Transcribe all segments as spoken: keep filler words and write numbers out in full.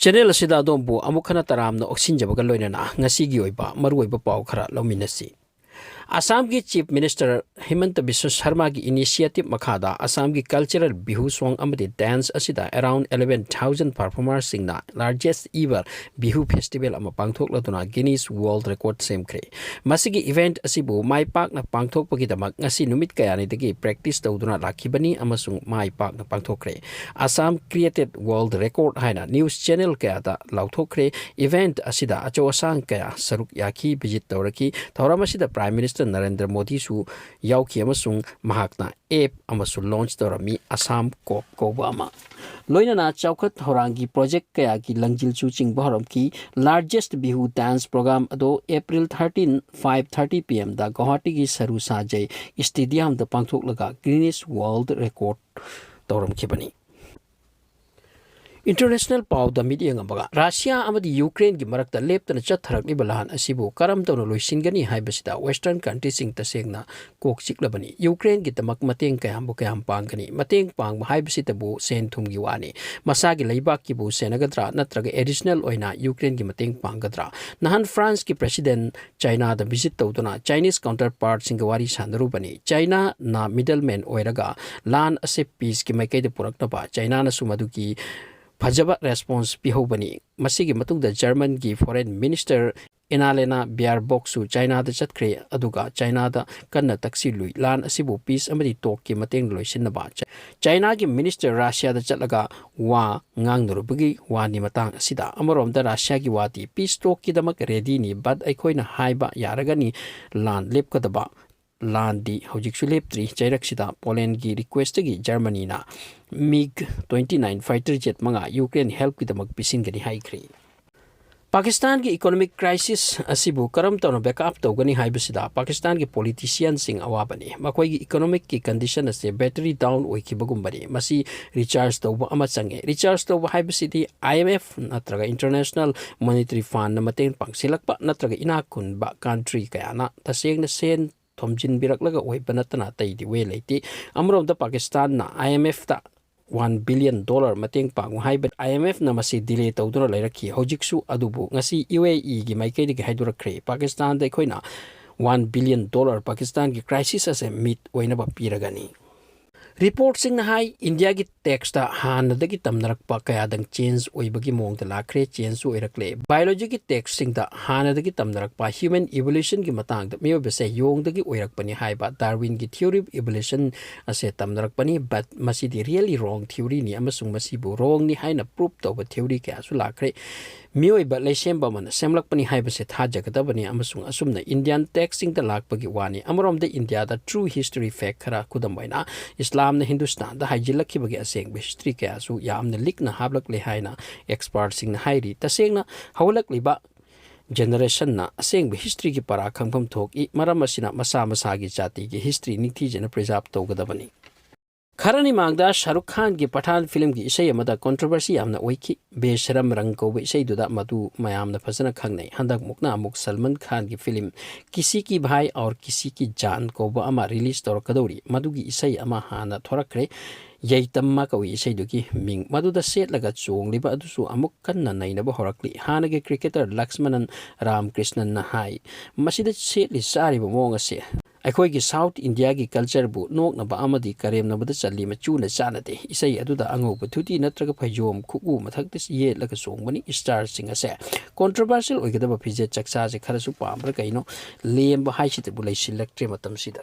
Channel ꯑꯁꯤꯗ ꯑꯗꯣꯝꯕꯨ ꯑꯃꯨꯛ ꯍꯟꯅ ꯇꯔꯥꯝꯅ ꯑꯣꯛꯁꯤꯟꯖꯕꯒ ꯂꯣꯏꯅꯅ ꯉꯁꯤꯒꯤ ꯑꯣꯏꯕ ꯃꯔꯨꯑꯣꯏꯕ ꯄꯥꯎ ꯈꯔ ꯂꯧꯃꯤꯟꯅꯁꯤ꯫ ꯑꯁꯥꯝꯒꯤ Chief Minister ꯍꯤꯃꯟꯇ ꯕꯤꯁ꯭ꯋ ꯁꯔꯃꯥꯒꯤ initiative ꯃꯈꯥꯗ ꯑꯁꯥꯝꯒꯤ cultural ꯕꯤꯍꯨ song ꯑꯃꯗꯤ dance ꯑꯁꯤꯗ around eleven thousand performerꯁꯤꯡꯅ largest ever Bihu festival ꯑꯃ ꯄꯥꯡꯊꯣꯛꯂꯗꯨꯅ Guinness World Record ꯁꯦꯝꯈ꯭ꯔꯦ꯫ ꯃꯁꯤꯒꯤ event ꯑꯁꯤꯕꯨ ꯃꯥꯏ ꯄꯥꯛꯅ ꯄꯥꯡꯊꯣꯛꯄꯒꯤꯗꯃꯛ ꯉꯁꯤ ꯅꯨꯃꯤꯠ ꯀꯌꯥꯅꯤꯗꯒꯤ practice ꯇꯧꯗꯨꯅ ꯂꯥꯛꯈꯤꯕꯅꯤ ꯑꯃꯁꯨꯡ ꯃꯥꯏ ꯄꯥꯛꯅ ꯄꯥꯡꯊꯣꯛꯈ꯭ꯔꯦ꯫ Assam Created World Record ꯍꯥꯏꯅ news channel ꯀꯌꯥꯗ ꯂꯥꯎꯊꯣꯛꯈ꯭ꯔꯦ꯫ Event ꯑꯁꯤꯗ ꯑꯆꯧ ꯑꯁꯥꯡ ꯀꯌꯥ ꯁꯔꯨꯛ ꯌꯥꯈꯤ, visit ꯇꯧꯔꯛꯈꯤ꯫ ꯊꯧꯔꯝ ꯑꯁꯤꯗ Prime Minister ꯅꯔꯦꯟꯗ꯭ꯔ ꯃꯣꯗꯤꯁꯨ ꯌꯥꯎꯈꯤ ꯑꯃꯁꯨꯡ ꯃꯍꯥꯛꯅ app ꯑꯃꯁꯨ launch ꯇꯧꯔꯝꯃꯤ, Assam Coke ꯀꯧꯕ ꯑꯃ꯫ ꯂꯣꯏꯅꯅ ꯆꯥꯎꯈꯠ ꯊꯧꯔꯥꯡꯒꯤ project ꯀꯌꯥꯒꯤ ꯂꯪꯖꯤꯜꯁꯨ ꯆꯤꯡꯕ ꯍꯧꯔꯝꯈꯤ꯫ Largest Bihu Dance Program ꯑꯗꯨ April thirteen, five thirty P M ꯗ ꯒꯧꯍꯥꯇꯤꯒꯤ ꯁꯔꯨ ꯁꯥꯖꯩ stadium ꯗ ꯄꯥꯡꯊꯣꯛꯂꯒ Guinness World Record ꯇꯧꯔꯝꯈꯤꯕꯅꯤ꯫ International ꯄꯥꯎꯗ ꯃꯤꯠꯌꯦꯡ ꯑꯃꯒ, ꯔꯁꯤꯌꯥ ꯑꯃꯗꯤ ꯌꯨꯀ꯭ꯔꯦꯟꯒꯤ ꯃꯔꯛꯇ ꯂꯦꯞꯇꯅ ꯆꯠꯊꯔꯛꯂꯤꯕ ꯂꯥꯟ ꯑꯁꯤꯕꯨ ꯀꯔꯝ ꯇꯧꯅ ꯂꯣꯏꯁꯤꯟꯒꯅꯤ ꯍꯥꯏꯕꯁꯤꯗ Western countryꯁꯤꯡ ꯇꯁꯦꯡꯅ ꯀꯣꯛ ꯆꯤꯛꯂꯕꯅꯤ꯫ ꯌꯨꯀ꯭ꯔꯦꯟꯒꯤꯗꯃꯛ ꯃꯇꯦꯡ ꯀꯌꯥꯝꯕꯨ ꯀꯌꯥꯝ ꯄꯥꯡꯒꯅꯤ? ꯃꯇꯦꯡ ꯄꯥꯡꯕ ꯍꯥꯏꯕꯁꯤꯇꯕꯨ ꯁꯦꯟ ꯊꯨꯝꯒꯤ ꯋꯥꯅꯤ꯫ ꯃꯁꯥꯒꯤ ꯂꯩꯕꯥꯛꯀꯤꯕꯨ ꯁꯦꯟꯅꯒꯗ꯭ꯔꯥ ꯅꯠꯇ꯭ꯔꯒ additional ꯑꯣꯏꯅ ꯌꯨꯀ꯭ꯔꯦꯟꯒꯤ ꯃꯇꯦꯡ ꯄꯥꯡꯒꯗ꯭ꯔꯥ? ꯅꯍꯥꯟ Franceꯀꯤ President Chinaꯗ visit ꯇꯧꯗꯨꯅ Chinese counterpartꯁꯤꯡꯒ ꯋꯥꯔꯤ ꯁꯥꯟꯅꯔꯨꯕꯅꯤ꯫ Chinaꯅ middleman ꯑꯣꯏꯔꯒ ꯂꯥꯟ ꯑꯁꯤ peaceꯀꯤ ꯃꯥꯏꯀꯩꯗ ꯄꯨꯔꯛꯅꯕ Chinaꯅꯁꯨ ꯃꯗꯨꯒꯤ ꯐꯖꯕ response ꯄꯤꯍꯧꯕꯅꯤ꯫ ꯃꯁꯤꯒꯤ ꯃꯇꯨꯡꯗ Germanꯒꯤ Foreign Minister Annalena Baerbockꯁꯨ Chinaꯗ ꯆꯠꯈ꯭ꯔꯦ, ꯑꯗꯨꯒ Chinaꯗ ꯀꯟꯅ ꯇꯛꯁꯤꯜꯂꯨꯏ꯫ ꯂꯥꯟ ꯑꯁꯤꯕꯨ peace ꯑꯃꯗꯤ talkꯀꯤ ꯃꯇꯦꯡꯅ ꯂꯣꯏꯁꯤꯟꯅꯕ꯫ Chi-, Chinaꯒꯤ minister Russiaꯗ ꯆꯠꯂꯒ ꯋꯥ ꯉꯥꯡꯅꯔꯨꯕꯒꯤ ꯋꯥꯅꯤ꯫ ꯃꯇꯥꯡ ꯑꯁꯤꯗ ꯑꯃꯔꯣꯝꯗ Russiaꯒꯤ ꯋꯥꯗꯤ peace talkꯀꯤꯗꯃꯛ readyꯅꯤ, but ꯑꯩꯈꯣꯏꯅ ꯍꯥꯏꯕ ꯌꯥꯔꯒꯅꯤ ꯂꯥꯟ ꯂꯦꯞꯀꯗꯕ꯫ ꯂꯥꯟꯗꯤ ꯍꯧꯖꯤꯛꯁꯨ ꯂꯦꯞꯇ꯭ꯔꯤ꯫ ꯆꯩꯔꯛꯁꯤꯗ Polandꯒꯤ requestꯇꯒꯤ Germanyꯅ MiG twenty nine fighter jet ꯃꯉꯥ Ukraine helpꯀꯤꯗꯃꯛ ꯄꯤꯁꯤꯟꯒꯅꯤ ꯍꯥꯏꯈ꯭ꯔꯤ꯫ ꯄꯥꯀꯤꯁꯇꯥꯟꯒꯤ economic crisis ꯑꯁꯤꯕꯨ ꯀꯔꯝ ꯇꯧꯅ back up ꯇꯧꯒꯅꯤ ꯍꯥꯏꯕꯁꯤꯗ ꯄꯥꯀꯤꯁꯇꯥꯟꯒꯤ politicianꯁꯤꯡ ꯑꯋꯥꯕꯅꯤ꯫ ꯃꯈꯣꯏꯒꯤ economicꯀꯤ condition ꯑꯁꯤ battery down ꯑꯣꯏꯈꯤꯕꯒꯨꯝꯕꯅꯤ꯫ ꯃꯁꯤ recharge ꯇꯧꯕ ꯑꯃ ꯆꯪꯉꯦ꯫ Recharge ꯇꯧꯕ ꯍꯥꯏꯕꯁꯤꯗꯤ I M F ꯅꯠꯇ꯭ꯔꯒ International Monetary Fundꯅ ꯃꯇꯦꯡ ꯄꯥꯡꯁꯤꯜꯂꯛꯄ ꯅꯠꯇ꯭ꯔꯒ ꯏꯅꯥꯛ ꯈꯨꯟꯕ country ꯀꯌꯥꯅ ꯇꯁꯦꯡꯅ ꯁꯦꯟ ꯊꯣꯝꯖꯤꯟꯕꯤꯔꯛꯂꯒ ꯑꯣꯏꯕ ꯅꯠꯇꯅ ꯑꯇꯩꯗꯤ way ꯂꯩꯇꯦ꯫ ꯑꯃꯔꯣꯝꯗ ꯄꯥꯀꯤꯁꯇꯥꯟꯅ I M Fꯇ ꯋꯥꯟ ꯕꯤꯂꯤꯌꯟ ꯗꯣꯂꯔ ꯃꯇꯦꯡ ꯄꯥꯡꯉꯨ ꯍꯥꯏꯕ ꯑꯥꯏ ꯑꯦꯝ ꯑꯦꯐꯅ ꯃꯁꯤ ꯗꯤꯂꯦ ꯇꯧꯗꯨꯅ ꯂꯩꯔꯛꯈꯤ꯫ ꯍꯧꯖꯤꯛꯁꯨ ꯑꯗꯨꯕꯨ ꯉꯁꯤ ꯌꯨ ꯑꯦ ꯏꯒꯤ ꯃꯥꯏꯀꯩꯗꯒꯤ ꯍꯥꯏꯗꯣꯔꯛꯈ꯭ꯔꯦ, ꯄꯥꯀꯤꯁꯇꯥꯟꯗ ꯑꯩꯈꯣꯏꯅ ꯋꯥꯟ ꯕꯤꯂꯤꯌꯟ ꯗꯣꯂꯔ ꯄꯥꯀꯤꯁꯇꯥꯟꯒꯤ ꯀ꯭ꯔꯥꯏꯁꯤꯁ ꯑꯁꯦ ꯃꯤꯠ ꯑꯣꯏꯅꯕ ꯄꯤꯔꯒꯅꯤ꯫ ꯔꯤꯄꯣꯔꯠꯁꯤꯡꯅ ꯍꯥꯏ, ꯏꯟꯗꯤꯌꯥꯒꯤ ꯇꯦꯛꯁꯇ ꯍꯥꯟꯅꯗꯒꯤ ꯇꯝꯅꯔꯛꯄ ꯀꯌꯥꯗꯪ ꯆꯦꯟꯖ ꯑꯣꯏꯕꯒꯤ ꯃꯑꯣꯡꯗ ꯂꯥꯛꯈ꯭ꯔꯦ, ꯆꯦꯟꯖꯁꯨ ꯑꯣꯏꯔꯛꯂꯦ꯫ ꯕꯥꯏꯑꯣꯂꯣꯖꯤꯒꯤ ꯇꯦꯛꯁꯁꯤꯡꯗ ꯍꯥꯟꯅꯗꯒꯤ ꯇꯝꯅꯔꯛꯄ ꯍ꯭ꯌꯨꯃꯦꯟ ꯏꯚꯣꯂꯨꯁꯟꯒꯤ ꯃꯇꯥꯡꯗ ꯃꯤꯑꯣꯏꯕꯁꯦ ꯌꯣꯡꯗꯒꯤ ꯑꯣꯏꯔꯛꯄꯅꯤ ꯍꯥꯏꯕ ꯗꯥꯔꯋꯤꯟꯒꯤ ꯊꯤꯑꯣꯔꯤ ꯑꯣꯐ ꯏꯚꯣꯂꯨꯁꯟ ꯑꯁꯦ ꯇꯝꯅꯔꯛꯄꯅꯤ, but ꯃꯁꯤꯗꯤ ꯔꯤꯌꯦꯂꯤ ꯔꯣꯡ ꯊꯤꯑꯣꯔꯤꯅꯤ ꯑꯃꯁꯨꯡ ꯃꯁꯤꯕꯨ ꯔꯣꯡꯅꯤ ꯍꯥꯏꯅ ꯄ꯭ꯔꯨꯞ ꯇꯧꯕ ꯊꯤꯑꯣꯔꯤ ꯀꯌꯥꯁꯨ ꯂꯥꯛꯈ꯭ꯔꯦ꯫ ꯃꯤꯑꯣꯏꯕ ꯂꯩꯁꯦꯝꯕ ꯑꯃꯅ ꯁꯦꯝꯂꯛꯄꯅꯤ ꯍꯥꯏꯕꯁꯦ ꯊꯥꯖꯒꯗꯕꯅꯤ ꯑꯃꯁꯨꯡ ꯑꯁꯨꯝꯅ ꯏꯟꯗꯤꯌꯥꯟ ꯇꯦꯛꯁꯁꯤꯡꯗ ꯂꯥꯛꯄꯒꯤ ꯋꯥꯅꯤ꯫ ꯑꯃꯔꯣꯝꯗ ꯏꯟꯗꯤꯌꯥꯗ ꯇ꯭ꯔꯨ ꯍꯤꯁꯇꯣꯔꯤ ꯐꯦꯛ ꯈꯔ, ꯈꯨꯗꯝ ꯑꯣꯏꯅ ꯏꯁꯂꯥꯝꯅ ꯍꯤꯟꯗꯨꯁꯇꯥꯟꯗ ꯍꯥꯏꯖꯤꯜꯂꯛꯈꯤꯕꯒꯤ ꯑꯁꯦꯡꯕ ꯍꯤꯁꯇ꯭ꯔꯤ ꯀꯌꯥꯁꯨ ꯌꯥꯝꯅ ꯂꯤꯛꯅ ꯍꯥꯞꯂꯛꯂꯦ ꯍꯥꯏꯅ ꯑꯦꯛꯁꯄꯥꯔꯠꯁꯤꯡꯅ ꯍꯥꯏꯔꯤ꯫ ꯇꯁꯦꯡꯅ ꯍꯧꯒꯠꯂꯛꯂꯤꯕ ꯖꯦꯅꯦꯔꯦꯁꯟꯅ ꯑꯁꯦꯡꯕ ꯍꯤꯁꯇ꯭ꯔꯤꯒꯤ ꯄꯔꯥ ꯈꯪꯐꯝ ꯊꯣꯛꯏ꯫ ꯃꯔꯝ ꯑꯁꯤꯅ ꯃꯁꯥ ꯃꯁꯥꯒꯤ ꯖꯥꯇꯤꯒꯤ ꯍꯤꯁꯇ꯭ꯔꯤ ꯅꯤꯡꯊꯤꯖꯅ ꯄ꯭ꯔꯤꯖꯥꯔꯚ ꯇꯧꯒꯗꯕꯅꯤ꯫ ꯈꯔꯅꯤ ꯃꯥꯡꯗ ꯁꯥꯔꯨꯈ ꯈꯥꯟꯒꯤ ꯄꯊꯥꯟ ꯐꯤꯂꯝꯒꯤ ꯏꯁꯩ ꯑꯃꯗ ꯀꯣꯟꯇ꯭ꯔꯣꯚꯔꯁꯤ ꯌꯥꯝꯅ ꯑꯣꯏꯈꯤ꯫ ꯕꯦꯁꯔꯝ ꯔꯪ ꯀꯧꯕ ꯏꯁꯩꯗꯨꯗ ꯃꯗꯨ ꯃꯌꯥꯝꯅ ꯐꯖꯅ ꯈꯪꯅꯩ꯫ ꯍꯟꯗꯛꯃꯨꯛꯅ ꯑꯃꯨꯛ ꯁꯜꯃꯟ ꯈꯥꯟꯒꯤ ꯐꯤꯂꯝ ꯀꯤꯁꯤ ꯀꯤ ꯚꯥꯏ ꯑꯧꯔ ꯀꯤꯁꯤ ꯀꯤ ꯖꯥꯟ ꯀꯧꯕ ꯑꯃ ꯔꯤꯂꯤꯁ ꯇꯧꯔꯛꯀꯗꯧꯔꯤ꯫ ꯃꯗꯨꯒꯤ ꯏꯁꯩ ꯑꯃ ꯍꯥꯟꯅ ꯊꯣꯔꯛꯈ꯭ꯔꯦ, ꯌꯩꯇꯝꯃ ꯀꯧꯏ ꯏꯁꯩꯗꯨꯒꯤ ꯃꯤꯡ꯫ ꯃꯗꯨꯗ ꯁꯦꯠꯂꯒ ꯆꯣꯡꯂꯤꯕ ꯑꯗꯨꯁꯨ ꯑꯃꯨꯛ ꯀꯟꯅ ꯅꯩꯅꯕ ꯍꯧꯔꯛꯂꯤ꯫ ꯍꯥꯟꯅꯒꯤ ꯀ꯭ꯔꯤꯀꯦꯇꯔ ꯂꯛꯁꯃꯅꯟ ꯔꯥꯝꯀ꯭ꯔꯤꯁꯅꯟꯅ ꯍꯥꯏ, "ꯃꯁꯤꯗ ꯁꯦꯠꯂꯤ ꯆꯥꯔꯤꯕ ꯃꯑꯣꯡ ꯑꯁꯦ ꯑꯩꯈꯣꯏꯒꯤ ꯁꯥꯎꯠ ꯏꯟꯗꯤꯌꯥꯒꯤ ꯀꯜꯆꯔꯕꯨ ꯅꯣꯛꯅꯕ ꯑꯃꯗꯤ ꯀꯔꯦꯝꯅꯕꯗ ꯆꯜꯂꯤ, ꯃꯆꯨꯅ ꯆꯥꯟꯅꯗꯦ꯫ ꯏꯁꯩ ꯑꯗꯨꯗ ꯑꯉꯧꯕ ꯙꯨꯇꯤ ꯅꯠꯇ꯭ꯔꯒ ꯐꯩꯖꯣꯝ ꯈꯨꯎ ꯃꯊꯛꯇ ꯌꯦꯠꯂꯒ ꯆꯣꯡꯕꯅꯤ ꯏꯁꯇꯥꯔꯁꯤꯡ ꯑꯁꯦ꯫ ꯀꯣꯟꯇ꯭ꯔꯣꯚꯔꯁꯤꯌꯦꯜ ꯑꯣꯏꯒꯗꯕ ꯐꯤꯖꯦꯠ ꯆꯛꯆꯥꯁꯦ ꯈꯔꯁꯨ ꯄꯥꯝꯕ꯭ꯔꯥ ꯀꯩꯅꯣ, ꯂꯦꯝꯕ ꯍꯥꯏꯁꯤꯗꯕꯨ ꯂꯩꯁꯤꯜꯂꯛꯇ꯭ꯔꯦ ꯃꯇꯝꯁꯤꯗ"꯫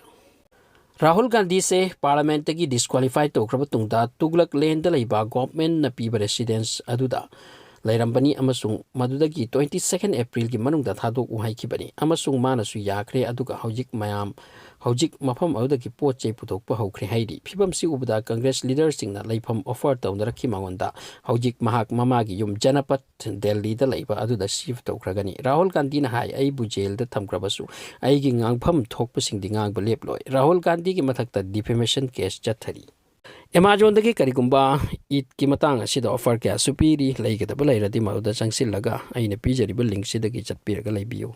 ꯔꯥꯍꯨꯜ ꯒꯥꯟꯙꯤꯁꯦ ꯄꯥꯔꯂꯥꯃꯦꯟꯠꯇꯒꯤ ꯗꯤꯁꯀ꯭ꯋꯥꯂꯤꯐꯥꯏ ꯇꯧꯈ꯭ꯔꯕ ꯇꯨꯡꯗ ꯇꯨꯒꯂꯛ ꯂꯦꯟꯗ ꯂꯩꯕ ꯒꯣꯚꯔꯟꯃꯦꯟꯠꯅ ꯄꯤꯕ ꯔꯦꯁꯤꯗꯦꯟꯁ ꯑꯗꯨꯗ ꯂꯩꯔꯝꯕꯅꯤ ꯑꯃꯁꯨꯡ ꯃꯗꯨꯗꯒꯤ twenty second April ꯒꯤ ꯃꯅꯨꯡꯗ ꯊꯥꯗꯣꯛꯎ ꯍꯥꯏꯈꯤꯕꯅꯤ ꯑꯃꯁꯨꯡ ꯃꯥꯅꯁꯨ ꯌꯥꯈ꯭ꯔꯦ꯫ ꯑꯗꯨꯒ ꯍꯧꯖꯤꯛ ꯃꯌꯥꯝ, ꯍꯧꯖꯤꯛ ꯃꯐꯝ ꯑꯗꯨꯗꯒꯤ ꯄꯣꯠ ꯆꯩ ꯄꯨꯊꯣꯛꯄ ꯍꯧꯈ꯭ꯔꯦ ꯍꯥꯏꯔꯤ꯫ ꯐꯤꯕꯝꯁꯤ ꯎꯕꯗ ꯀꯪꯒ꯭ꯔꯦꯁ ꯂꯤꯗꯔꯁꯤꯡꯅ ꯂꯩꯐꯝ ꯑꯣꯐꯔ ꯇꯧꯅꯔꯛꯈꯤ ꯃꯉꯣꯟꯗ꯫ ꯍꯧꯖꯤꯛ ꯃꯍꯥꯛ ꯃꯃꯥꯒꯤ ꯌꯨꯝ ꯖꯅꯄꯊ ꯗꯦꯜꯂꯤꯗ ꯂꯩꯕ ꯑꯗꯨꯗ ꯁꯤꯐ ꯇꯧꯈ꯭ꯔꯒꯅꯤ꯫ ꯔꯥꯍꯨꯜ ꯒꯥꯟꯙꯤꯅ ꯍꯥꯏ, "ꯑꯩꯕꯨ ꯖꯦꯜꯗ ꯊꯝꯈ꯭ꯔꯕꯁꯨ ꯑꯩꯒꯤ ꯉꯥꯡꯐꯝ ꯊꯣꯛꯄꯁꯤꯡꯗꯤ ꯉꯥꯡꯕ ꯂꯦꯞꯂꯣꯏ"꯫ ꯔꯥꯍꯨꯜ ꯒꯥꯟꯙꯤꯒꯤ ꯃꯊꯛꯇ ꯗꯤꯐꯦꯃꯦꯁꯟ ꯀꯦꯁ ꯆꯠꯊꯔꯤ꯫ ꯑꯦꯃꯥꯖꯣꯟꯗꯒꯤ ꯀꯔꯤꯒꯨꯝꯕ ꯏꯗꯀꯤ ꯃꯇꯥꯡ ꯑꯁꯤꯗ ꯑꯣꯐꯔ ꯀꯌꯥꯁꯨ ꯄꯤꯔꯤ꯫ ꯂꯩꯒꯗꯕ ꯂꯩꯔꯗꯤ ꯃꯗꯨꯗ ꯆꯪꯁꯤꯜꯂꯒ ꯑꯩꯅ ꯄꯤꯖꯔꯤꯕ ꯂꯤꯡꯛꯁꯤꯗꯒꯤ ꯆꯠꯄꯤꯔꯒ ꯂꯩꯕꯤꯌꯨ꯫